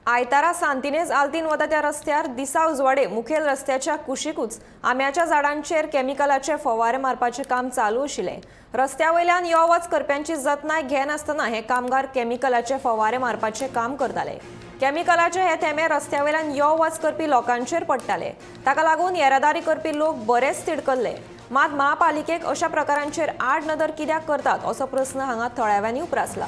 आयतारा सांतिनेज आल्तीन वता त्या रस्त्यार दिसा उजवाडे मुखेल रस्त्याच्या कुशीकूच आंब्याच्या झाडांचेर केमिकलाचे फवारे मारपाचें काम चालू आशिल्लें. रस्त्या वयल्यान यो वच करप्यांची जतनाय घेनासतना हे कामगार केमिकलाचे फवारे मारपाचें काम करताले. केमिकलाचे हे थेंबे रस्त्या वयल्यान यो वच करपी लोकांचेर पडटाले. ताका लागून येरादारी करपी लोक बरेच तिडकल्ले. मात महापालिकेक अशा प्रकारांचेर आड नदर कित्याक करतात असो प्रस्न हांगा थळाव्यांनी उप्रासला.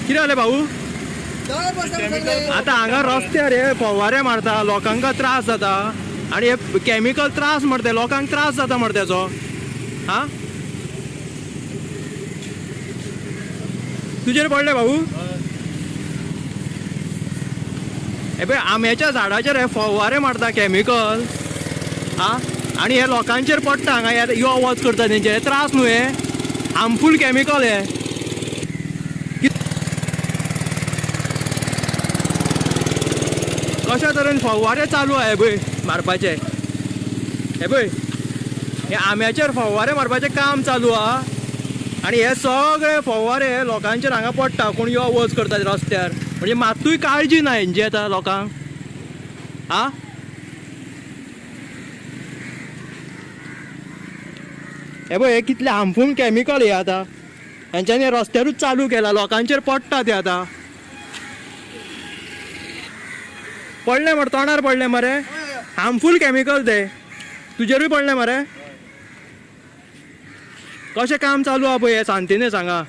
कितें जालें भाऊ? आतां हांगा रस्त्यार हे फवारे मारता, लोकांक त्रास जाता आनी हे केमिकल त्रास मरते, लोकांक त्रास जाता मरे तेजो. हा, तुजेर पडले भाऊ? हे पळय आंब्याच्या झाडाचेर हे फवारे मारता केमिकल. हा, आनी हे लोकांचेर पडटा हांगा, हे यो वच करता तेंचे, हे त्रास न्हू, हे हार्मफूल केमिकल हे. कशा तरेन फवारे चालू आहे पळय मारपाचे. हे पळय हे आंब्याचेर फवारे मारपाचें काम चालू आहा आनी हे सगळे फवारे लोकांचेर हांगा पडटा. कोण यो वच करता रस्त्यार, म्हणजे मातूय काळजी ना हेंची आतां लोकांक. आ, हे पळय हे कितले हार्मफूल केमिकल हे आतां हेंच्यांनी रस्त्यारूच चालू केला, लोकांचेर पडटा ते आतां. पडले मरे तोंडार पडले मरे, हार्मफूल केमिकल ते. तुजेरूय पडले मरे? कशें काम चालू आहा पळय हे सांतिनेज हांगा.